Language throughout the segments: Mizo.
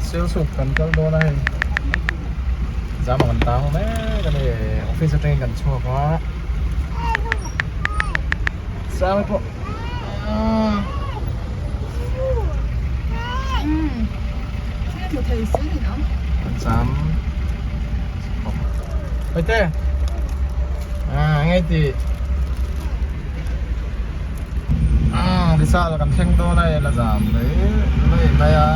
Silchuk kan kal dawn a hei zam ah kan tang mek a ni office atangin kan chhuak a sang pawh kan cham Haite ah ngai ti Vishal kan thleng dawn a hei la zam mai mai mai a.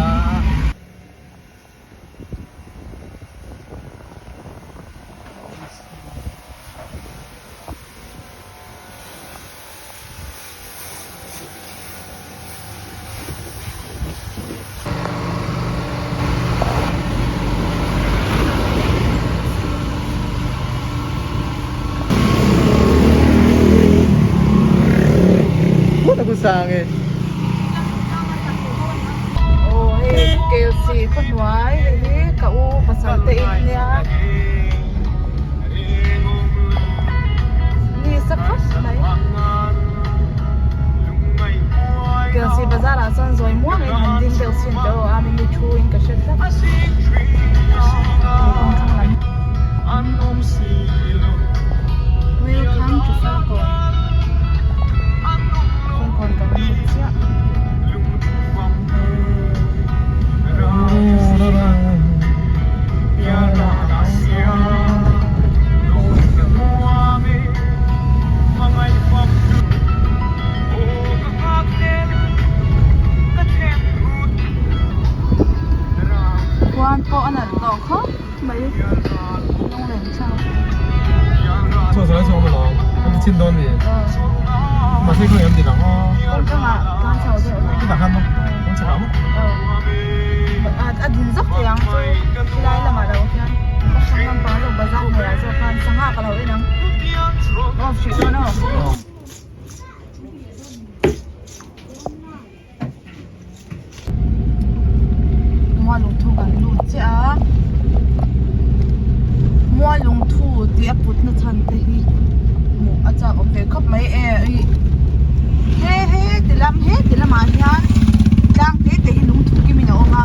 Aw hei Kelsih khaw hnuai hei hi ka u pasal te in nia ni sa khawp mai Kelsih bazar ah chuan zawi muang in han ding deuh chin te aw a mimi thu in ka hre tlat Welcome to Falcon Falcon kan lut chiah. Khuan pawh a nalh tawh khawp mai lunglen thlak. A din zawk thei ang chu khilai lamah lo hian ka hrang lampang zawk bazar hnuaiah zawk khan sangha ka lo en ang aw hrih dawn aw. Mualungthu kan lut chiah a Mualungthu tih a putna chhan te hi hmuh a chak awm ve khawp mai e ih he he ti lam he ti lamah hian tlang te te hi lungthu kimin a awm a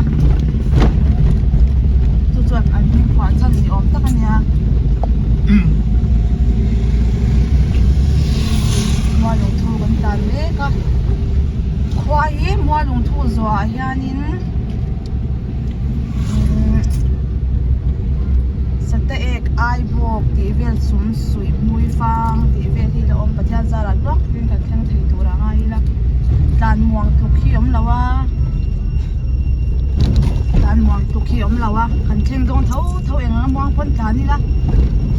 chu chuan an hming phuah chhan ni awm tak a nia Mualungthu kan tlan mek a. Khua hi Mualungthu zawhah hianin umm sate ek ai bawk tih vel chum suih hmui fang tih vel hi la awm Pathian zarah tluang takin kan thleng thei tur a ngai ila tlan muang tluk hi a awm lo a tlan muang tluk hi a awm lo a kan thleng dawn tho tho eng anga muang pawn tlan ila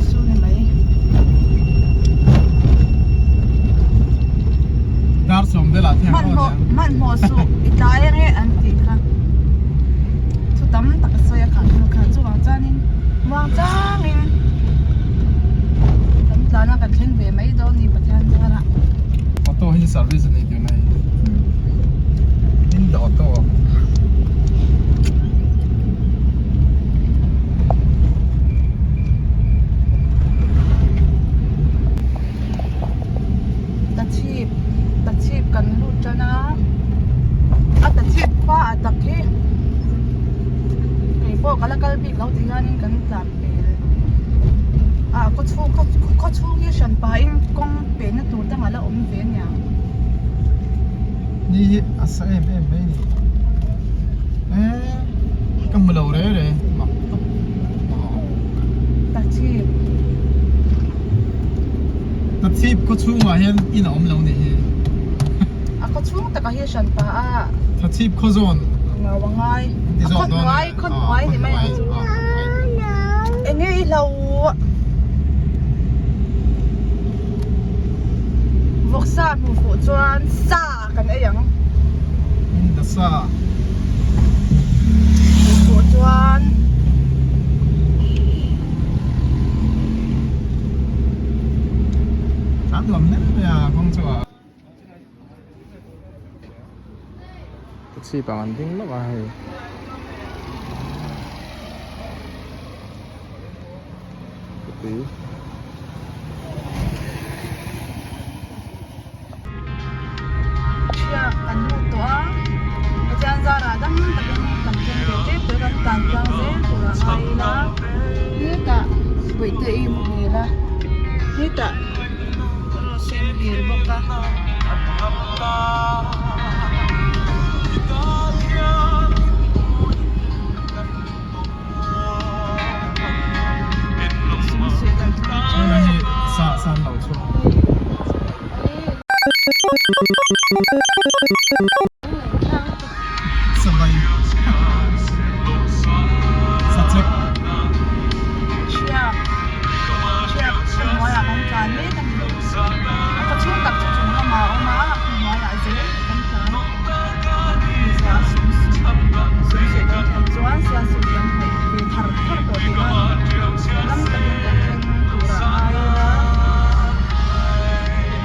chu ni mai. Dar sawm velah te ang aw Hmanhmawh suh i tlai ange an tih kha thu tam tak a sawi a khah thil kha chuvang chuanin muang changin kan tlan a kan thleng ve mai dawn ni Pathian zarah. Auto hi service a nei tih mai in the auto. Tachhip tachhip kan lut tan a a tachhip khua ah tak hi kei pawh ka la kal bik lo ti hianin kan tlan pel ah khaw chhung khaw chhung hi hran pahin kawng pehna tur dang a la awm ve ania. Ni hi a sa em em mai a ni eh ka hmu lo re re mak tawp Tachhip. Tachhip khaw chhungah hian in a awm lo nih hi. A khaw chhung takah hi hran pah a. Tachhip khaw zawn. Ngau a ngai. A khaw hnuai khaw hnuai ni mai ang chu. Enge i hlo. Vawksa hmuh fuh chuan sa kan ei ang. In the sa. Hmuh fuh chuan. Tlan nuam hle mai a kawng chu a. Chhip ang an ding lawk a hei. Tui. Thiak kan lut tawh a, Pathian zarah dam takin kan thleng ve tep tawh kan tlan. hmel a hetah rose sen hmel bawk a.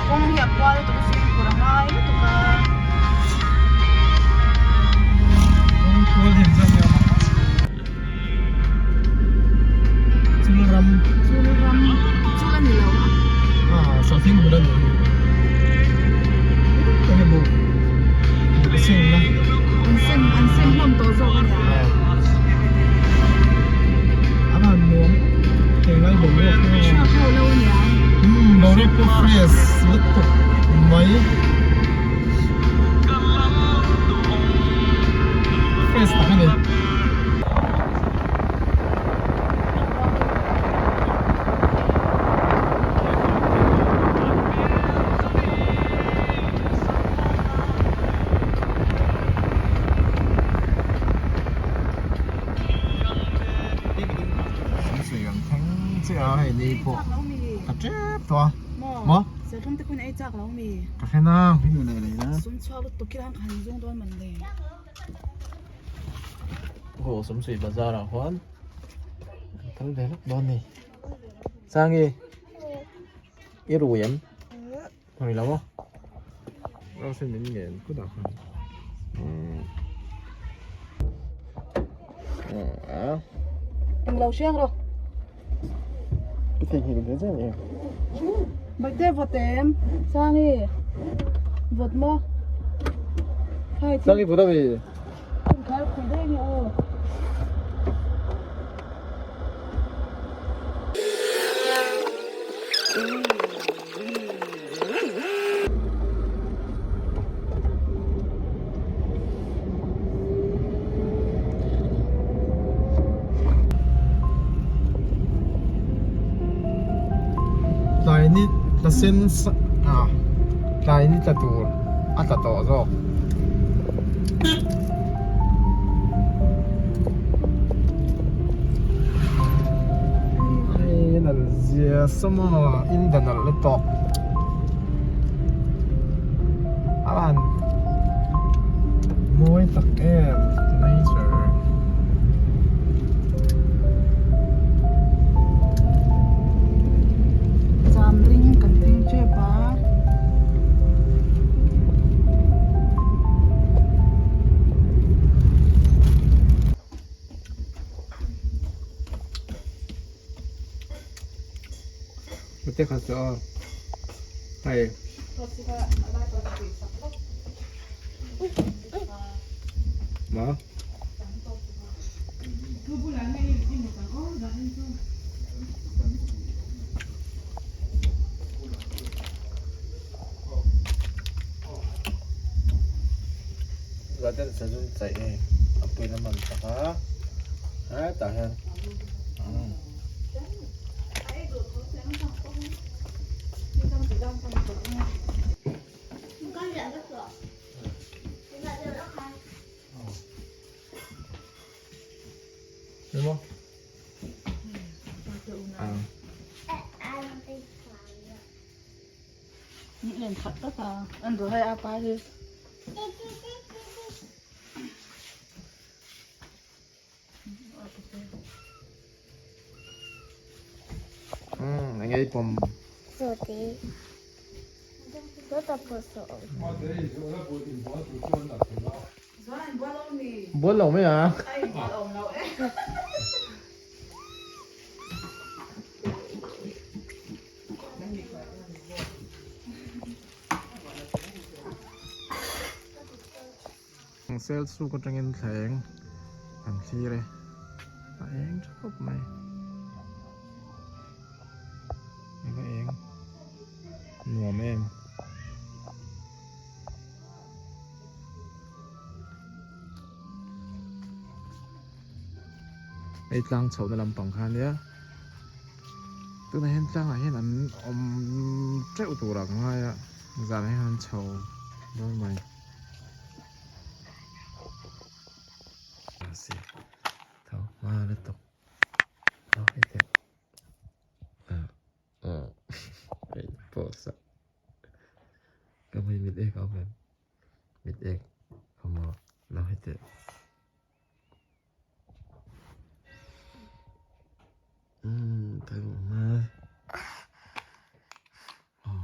Kawng hi a kual lutuk a fimkhur a ngai lutuk a. Kawng kual hi engzah nge a awm ang? Chul ram. Chul ram. Chul a ni lo a. Ah, sawhthing hmun a ni hi. Enge maw buh seng na. An seng an seng hlawm tawh zawk a nia. A van nuam Heng lai boruak hi Chhuak ho lo a nia. Umm boruak pawh fresh lutuk mai. Fresh tak a ni. Sui an thleng chiah a hei ni pawh ka tep tawh a maw Serthlum te khawn ei chak lo mi ka hre nang hi nu leh leh na sum chhuak lutuk khi ang khan zawng dawn man le Aw Sumsui bazar ah khuan an kal ve lawk dawn ni Sangi i rui em Rui lo maw Rose min ngen kut ah khan Eng lo hriang rawh. I theihnghilh ve zel em? Baite vawt em? Sangi vawt maw? Sangi vawt a mi? Khar khui daih nge aw. Tlai ni tla sen ah tlai ni tla tur a tla tawh zawk. Hei nal zia sawmaw in dan nalh lutuk a han mawi tak em nature. Cham ring kan thleng tep a. Te kha chu aw hei maw. Garden sazun chaih hei a pui lam an chak a hetah hian Đúng không? À. Umm enge i pawm. Bual lo mai a. Sel suk atangin thleng an thlir e a eng tha khawp mai. Hei tlang chhohna lampang kha ania tunah hian tlangah hian an awm teuh turah ka ngai a zanah hian an chho dawn mai. Tho hma lutuk aw hei teh ah aw hei pawh sa ka hmui mit ek a awm em mit ek a awm a lo hei teh umm tho hma aw.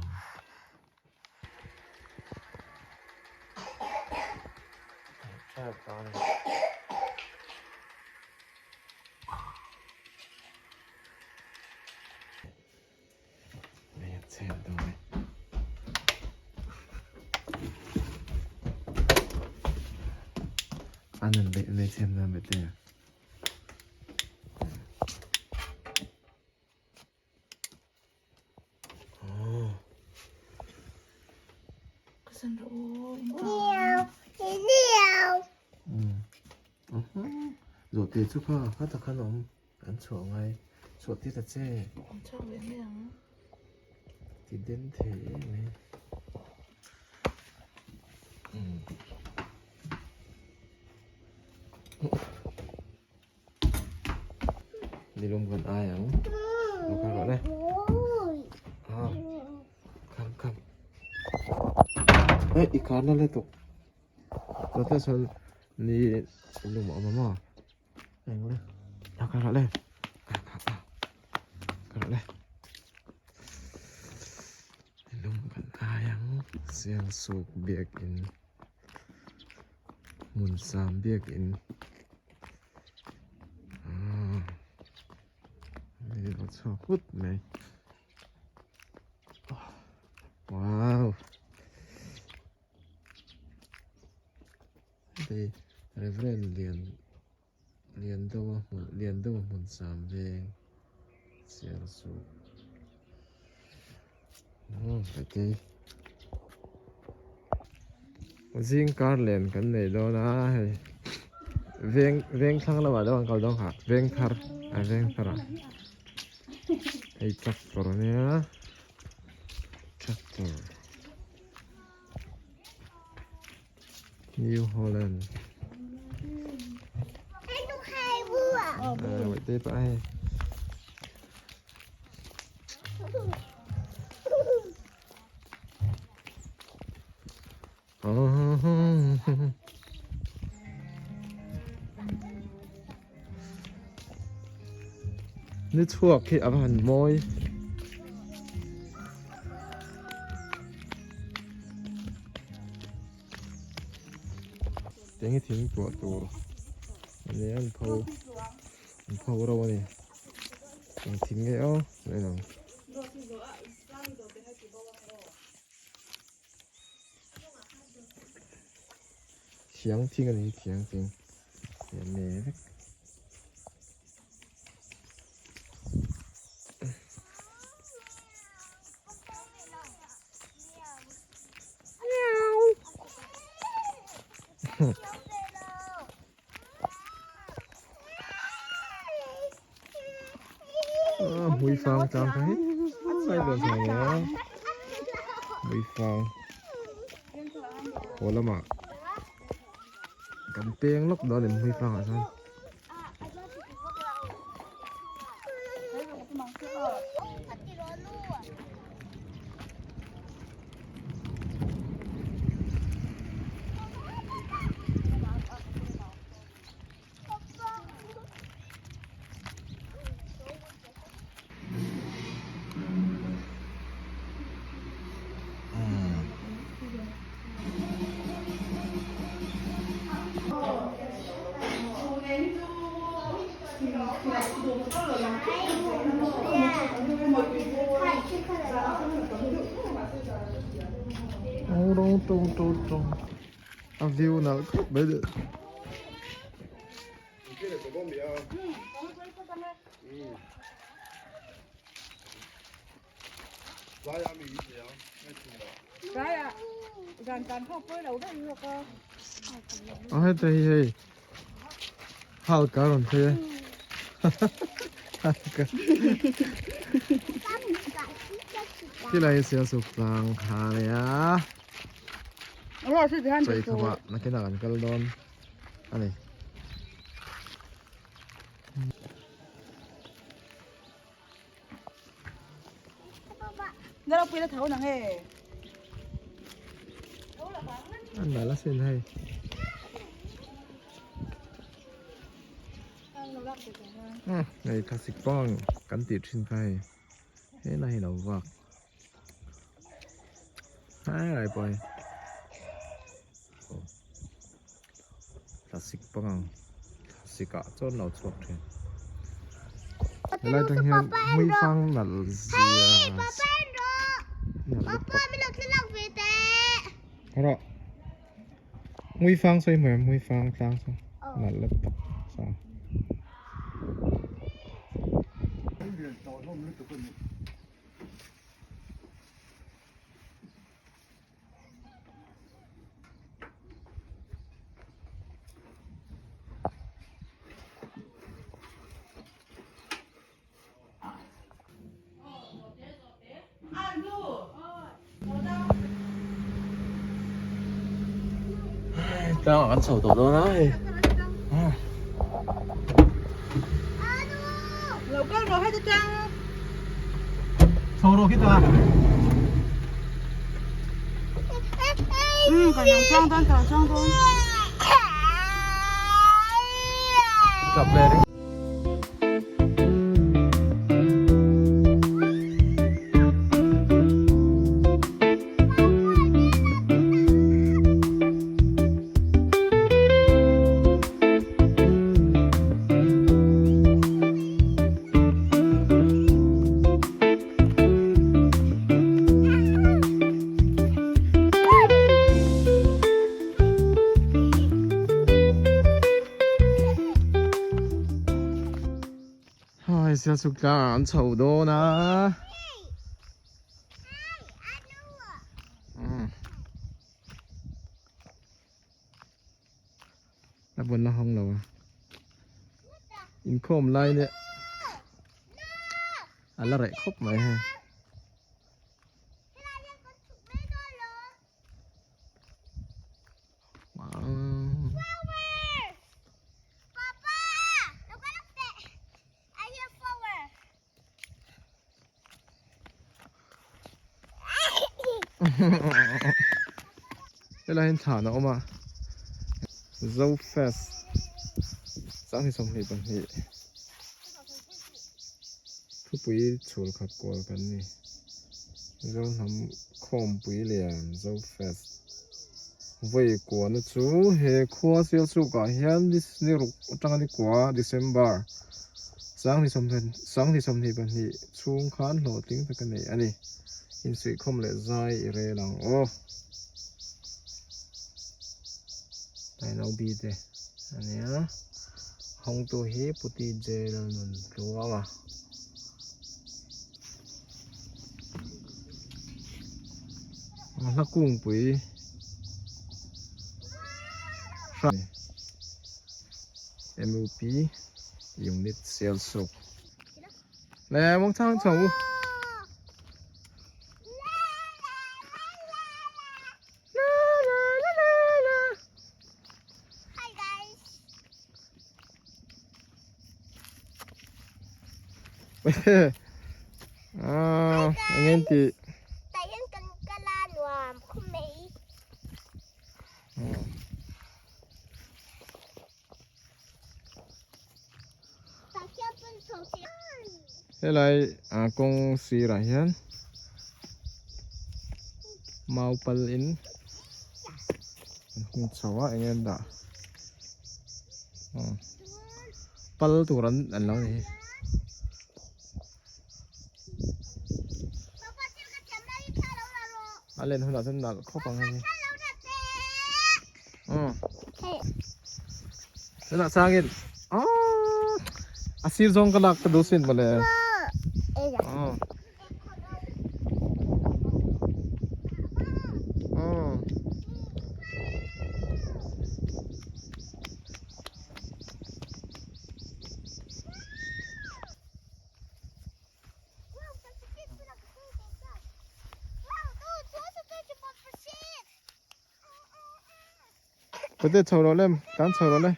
Zawhte chu kha kha tak khan a awm an chhuah ngai chhuah tir ta che ti den thei em mai. Nilum kan ai ang lo kal rawh le ah come come eh i kar na le tuk tata chuan ni lum a awm a maw eng le lo kal rawh le ah ah ah kal rawh le nilum kan ai ang sialsuk biakin hmun sam biakin. Chhuak vut mai wow hei Reverend lian lian deuh a hmun lian deuh a hmun sam veng chhiar chu Zing kar len kan nei dawn a hei veng veng thlang lamah deuh an kal dawn kha veng thar a veng thar ah hei tractor a nia tractor New Holland a hei. Ni chhuak hi a va han mawi. Tiang hi thing tuah tur a ni a an pho an pho ro a ni. Eng thing nge aw mai lo. Thiang thing a ni thiang thing hian ne vek. Mui fang tlang kha hi sai ber thei a mui fang haw lamah kan peng lawk dawn a ni mui fangah chuan. A view nalh khawp mai le. A heta hi hei hal ka rawn phei e. Tilai Sialsuk tlang kha a nia. Chawikhamah nakinah kan kal dawn a ni. An la la sin hei. Hei thlasik pang kan tih thin kha hei. He lai hi lo vak. Hai lai pawh hei. Thlasik pang ang thlasik ah chuan lo chhuak thin. Helai tang hian hmui fang nalh zia nalh lutuk. Rawh. Hmui fang sawi hmuh em hmui fang tlang saw nalh lutuk saw. Tlang ah kan chho tawh dawn a hei. Lo kal rawh heti tang. Chho rawh khita. Kan lo chuang dawn kan lo chuang dawn. Tap leh ring. Hai Sialsuk tlang ah an chho dawn a. A vawn la hawng lo a. Inkhawm lai nia a la reh khawp mai hei. Helai hian thlan a awm a Zo Fest 2022 thupui chhul khat kual kan ni Zo hnam khawmpui lian Zo Fest vawi kuahna chu he khua Sialsuk ah hian ni ruk atanga ni kua December. 2022 chhung khan hlawhtling tak a nei a ni. Insuihkhawm leh zai i rel ang aw. Tainobi te a nia. Hawngtu hi Puti Jail nun tluang a. Hla kungpui hran MUP Unit Sialsuk Nè mong thang chho Hi guys. À, anh em chị. Tại em cần kala nuam không mấy. Helai ah kawng sirah hian mau pal in an hung chho a eng nge an dah aw pal tur an an lo ni hi. A len hunah chuan nalh khawp ang hei hi. Tunah changin a sir zawng ka lak ka duh sin mawle. Pate chho rawh le, tlan chho rawh le.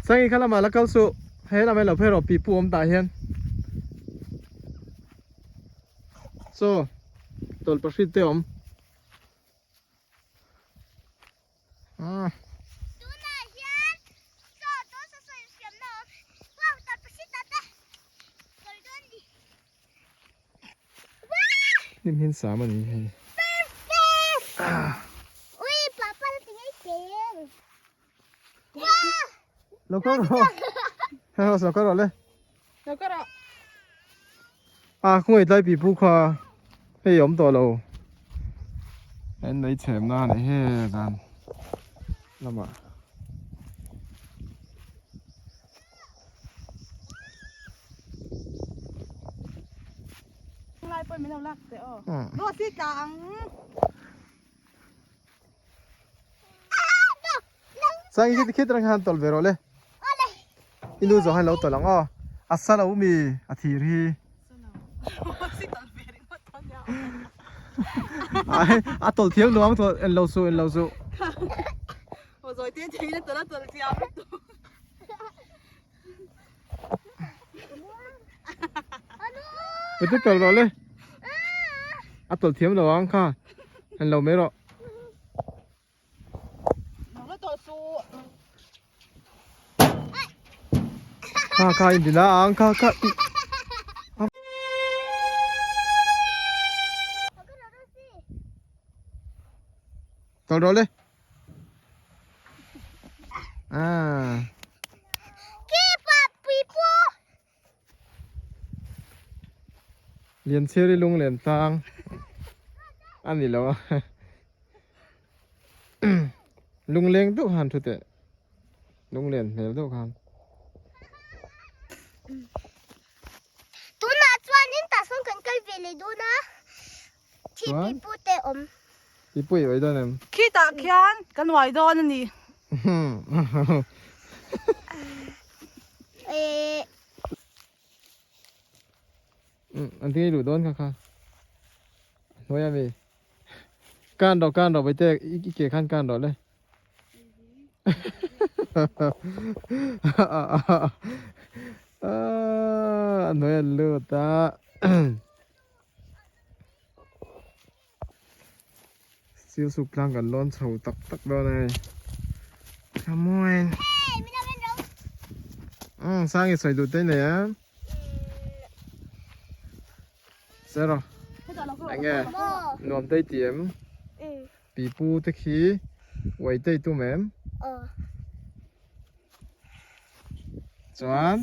Sangi kha lamah la kal suh, he lamah hi lo phei rawh pipu awm tah hian. Chaw tawlhpahrit te awm. Tunah hian chaw dawn sa sawi hriamna a awm. Wow tawlhpahrit ah te kal dawn ni. Hnim hin sam a ni hei. Ui papa la ti ngei peng. Lo kal rawh. Hei rawh lo kal rawh le. Lo kal rawh. A khawngaih tlai pi pu kha hei awm tawh lo. En mai chhem na ni he dan lamah. Lai pawh min lo lak teh aw. Rose hi tla ang. Sang i khit rang khan tawlh ve rawh le. I nu zawh khan lo tawlh ang aw. A sa lo mi a thir hi. A tawlh thiam lo ang tawlh en lo suh en lo suh. Zawi te thei na tawlh a tawlh thiam lutuk. Pute tawlh rawh le. A tawlh thiam lo ang kha. En lo mai rawh. Kha kha in dina ang kha kha. Tawlh rawh le. Ah. Lianchhiari lunglen tlang a ni lo a lungleng deuh khan thu teh lunglen hmel deuh khan. Tunah chuanin tah sawn kan kal ve leh dawn a. Khi pipu te awm. Pipu i uai dawn em? Khitah khian kan uai dawn a ni. An tinge luh dawn kha kha. Hnuai ami. Kan rawh kan rawh vaite i ke khan kan rawh le. A hnuai an lut a. Steel suk tlang kan lawn chho tak tak dawn a hei. Samuel. Umm sang i sawi duh te nei a. Zero. Enge nuam te i ti em? Pipu te khi uai te i tum em? Chuan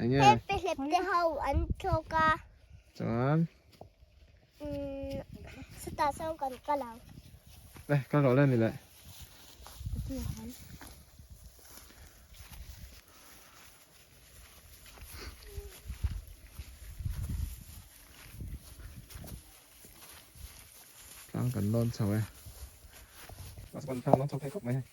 enge? Pepe hlep te ho an thlawk a. Chuan Chutah sawn kan kal ang. Le kal rawh le ni le. Tlang kan lawn chho e. Tlang lawn chho thei khawp mai hei.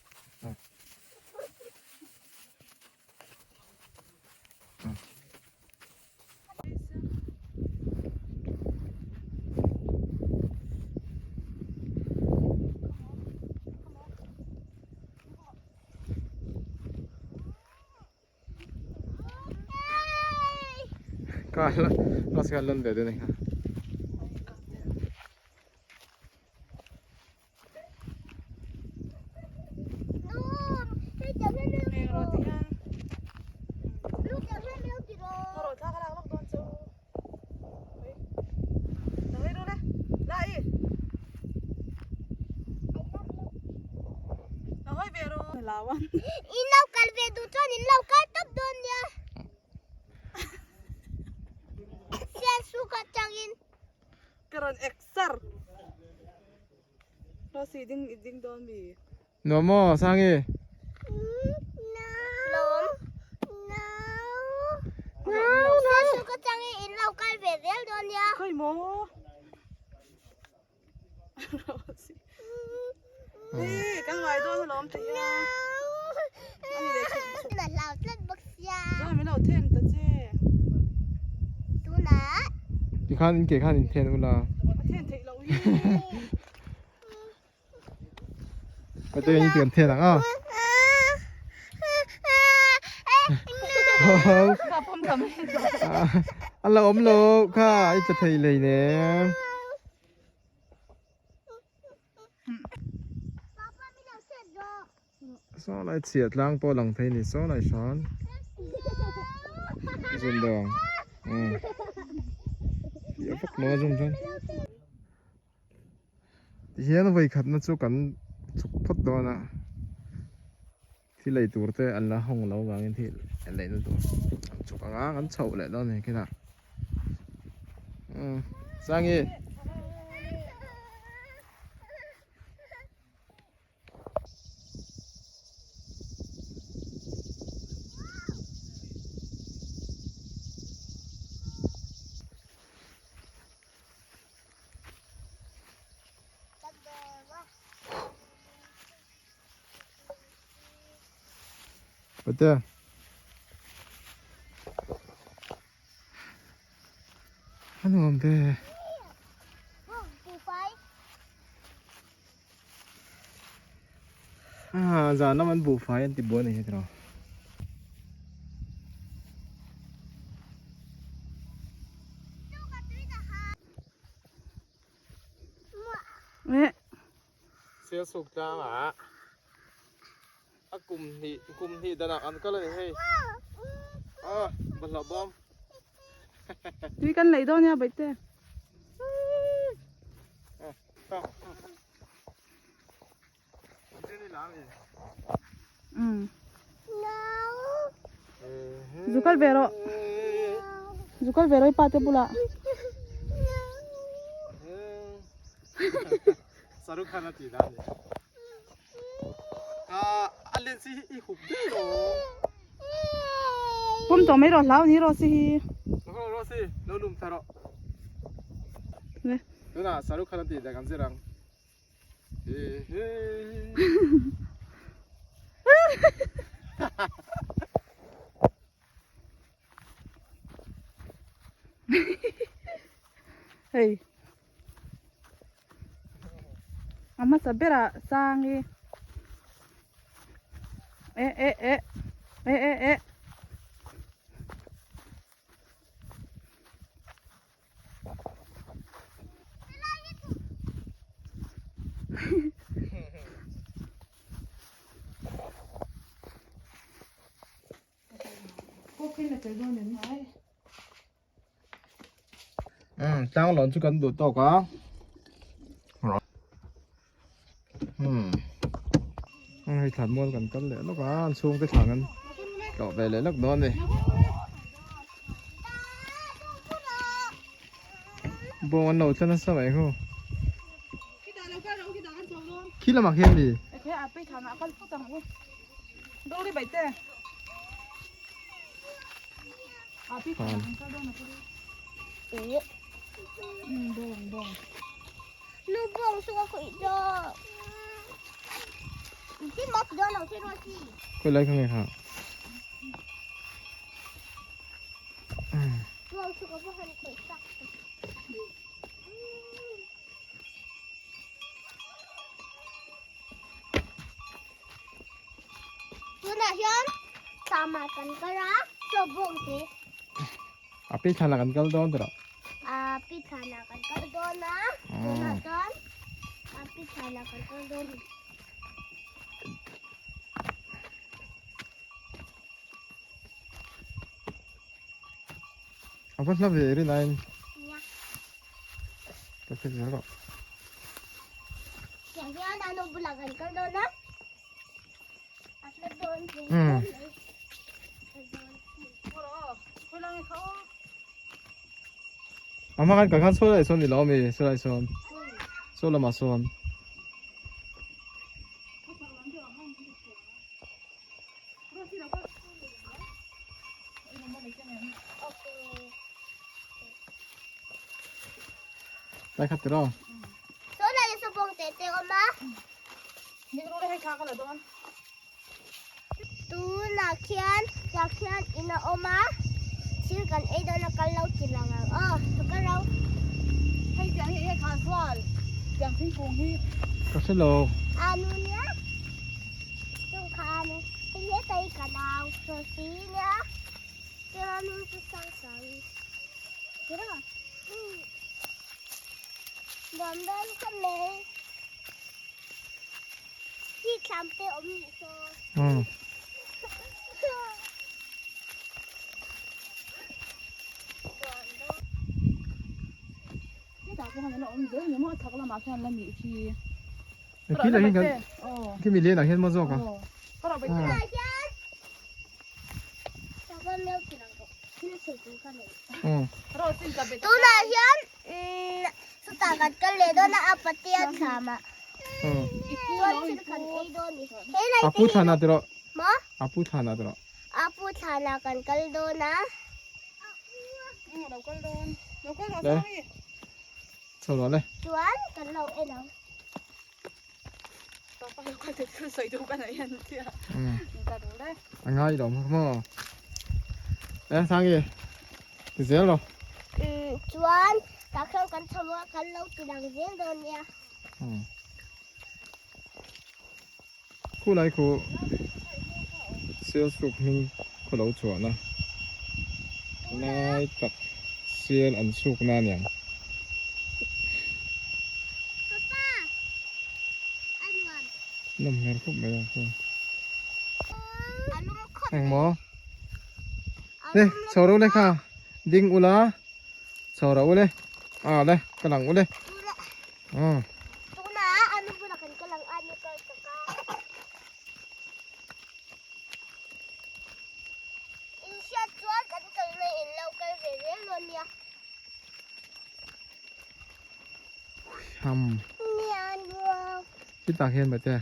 Ka lon ve dun kha. In lo kal ve duh chuan in lo kal tawp dawn nia. Sialsuk atangin. Ka rawn exer. Rosy ding i ding dawn mi. Nuam maw Sangi? Lawm. No. Sialsuk atangin in lo kal ve zel dawn nia. Khawi maw? Rosy. Hi kan uai dawn alawm ti hian. Na hlau tlat bawk sia. Chuan min lo then ta che. Tikhan in ke khan in then ula. A then theih loh hi. Pate in kan then ang a. A la awm lo kha i tla thei lei nem. Saw lai chhiah tlang pawh lang thei a ni saw lai hran zum dawng umm fiah vak lo a zum chuan tihian vawi khatna chu kan chhuk phawt dawn a thil ei tur te an la hawng lo vangin thil an leina tur an chhuk ang a kan chhoh leh dawn a ni khilah umm Sangi. Pate. A nuam te. Ah, zan lam an buhfai an ti buai a ni hi tiraw. Sialsuk tlangah a kum hnih kum hnih danah an kal a ni hei. Ah, bawlhhlawh bawm. Tui kan lei dawn nia baihte. Zu kal ve rawh zu kal ve rawh i pa te bulah Saruk Khan a ti dan ni a len si i hup deuh lo pum tawh mai rawh hlau ni rawh si hi rawh si lo lum tha rawh Tunah Shahrukh Khan a tih dan kan zir ang. Hei. A hmasa berah Sangi. Eh eh eh. Eh eh eh. Tlang lawn chu kan duh tawk a hei thlan mual kan kal leh lawk a an chhungte thlan an tlawh ve leh lawk dawn a ni. Bawng an lo tla nasa mai hu. Khi lamah khian mi. Khawi lai kha nge kha. A pi thlan ah kan kal dawn tawh. A pi thlan ah kan kal dawn a. Tunah chuan a pi thlan ah kan kal dawn. A va hla ve rin aiin. Ka hre zel rawh. Tiang hian a nu bulah kan kal dawn a. A hla dawn zel mai. A hma khan kan khan saw lai sawn ni lo ami saw lai sawn saw lamah sawn. Lai khat tiraw? Tunah khian tah khian in a awm a. Thil kan ei dawn a kal lo ti lo ang aw ka ro. Hei tiang hi enge khan sual tiang thingkung hi. Ka hre lo. Anu nia chung kha anu hei he tai ka nau Rosie nia chuan anu chu sang sang kira nuam dawn kha mai hi thlam te awm nih saw. Khi lah hian kan khi mi lian ah hian maw zawk a. Tunah hian chutah kan kal leh dawn a a patea thlam ah. Chuan thil kan ei dawn ni. A pu thlan ah tiraw. Maw? A pu thlan ah tiraw. A pu thlan ah kan kal dawn a. Lo kal dawn. Lo kal rawh Le. Sangi. Chho rawh le. Chuan kan lo en ang. Papa lo kal te thil sawi duh ka nei an tia. Ka duh le. A ngai lo maw maw. E Sangi. Ti zel rawh. Chuan tah khian kan chho a kan lo ti lang zel dawn nia. Khulai khu sial suk hming khaw lo chhuahna lai tak sial an suk na aniang. Nawm hmel khawp mai a khu. Engmaw? Le chho ro le kha ding ula chho ro ule a le ka lang ule. Ham. Chutah hian bate.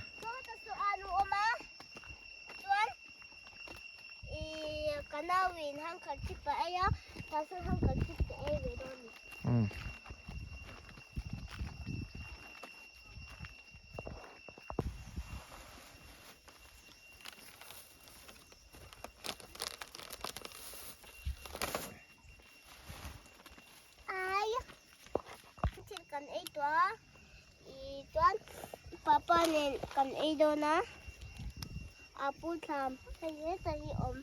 Thil kan ei tawh a ih chuan papa nen kan ei dawn a a pu thlam hei hetah hi awm.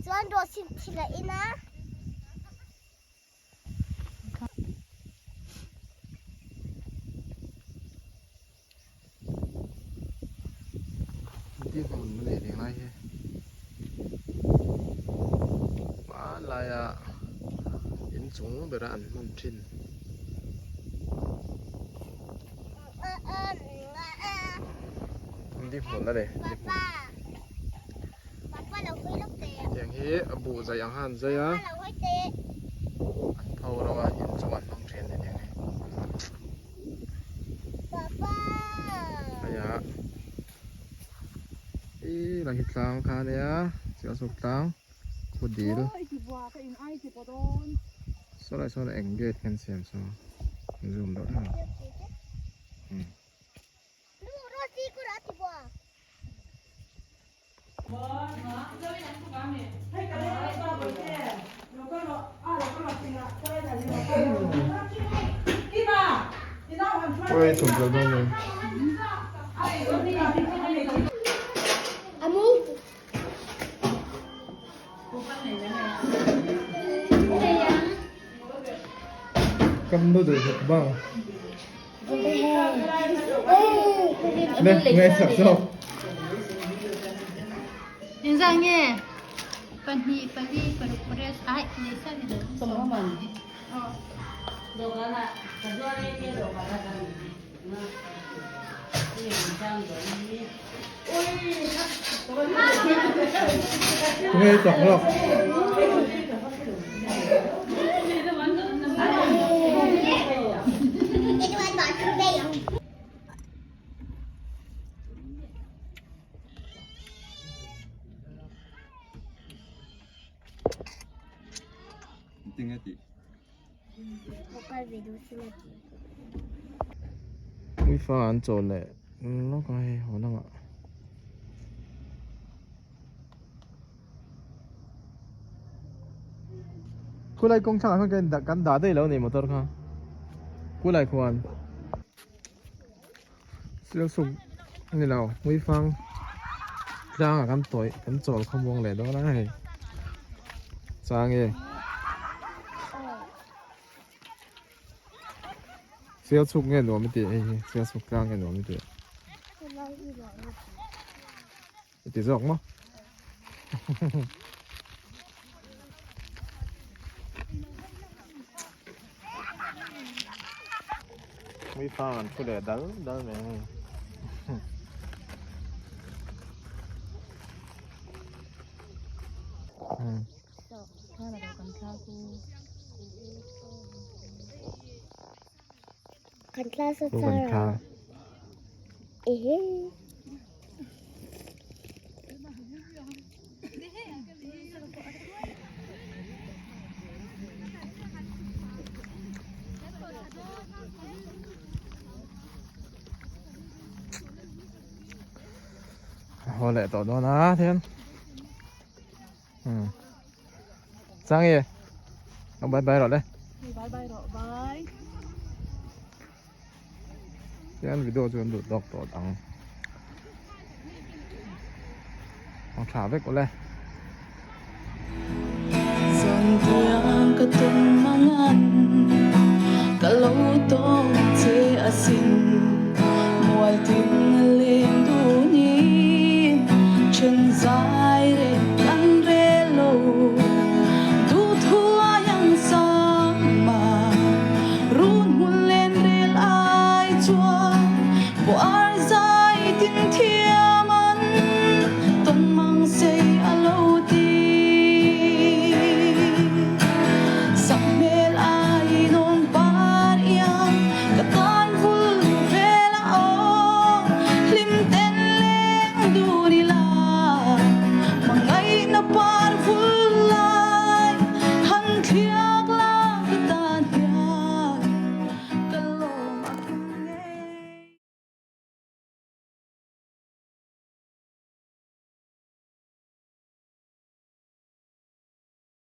Chuan rawhchhip thil a in a. Ti hmun a nei reng lai hi hmanlaia inchung bera an hman thin. Di hmun a ni di hmun tiang hi a buh zai ang khan an zai a an pho ro a inchung an hmang thin a ni tiang hi. Hei ah ih lang hi tlang kha a nia Sialsuk tlang khaw dil saw lai sawn eng gate hian siam saw zoom deuh hlek ang. Oi thum zel dawn mai. Kam noodle mukbang. Nè, nghe sạc zawk. Engzah nge pahnih pali paruk pariat ai nei sa ni lo. Nghe chak zawk. Uifa an chawl leh. lawk a hei haw lamah. Khulai kawng thlangah khan kan kan dah daih lo a ni motor kha khulai khuan Sialsuk a ni lo Hmuifang tlangah kan tawih kan chawl khawmuang leh dawn a hei chang e Sialsuk nge nuam i tih hei hi Sialsuk tlang nge nuam i tih. I ti zawk maw? Mui fang an thu leh dal dal mai a ni. Kan class a char a. Ehe. Haw leh tawh dawn a thian. Sang e. Bye bye rawh le. Bye bye rawh bye. Tian video chu an duh tawk tawh ang. Ang tha vek ule. Zantiang ka tum mangan ka lo tawng che asin mual tin a leng dunin then zai reng kan rel lo duhthuai ang sama run hmun len rel ai chuan pawh ar.